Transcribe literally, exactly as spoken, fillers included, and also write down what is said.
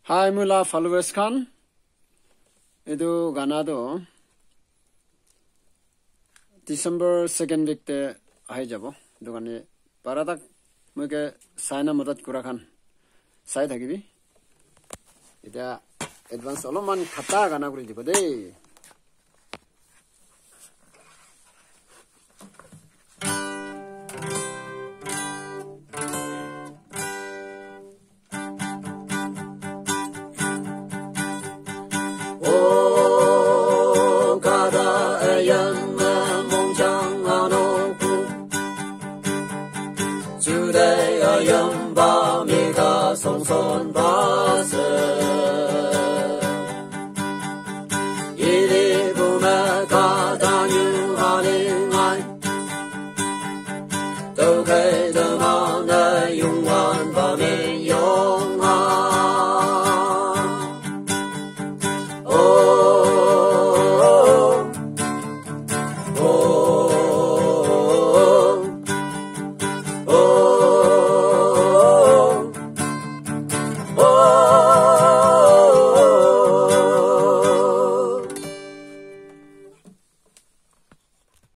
Hi, moi la followers khan. Etu gana tu December second week te ahi jabo. Etu karne para tak moi ke sai na madat kura khan sai thakibi. Eta advance oloman khata gana kuri dibo de.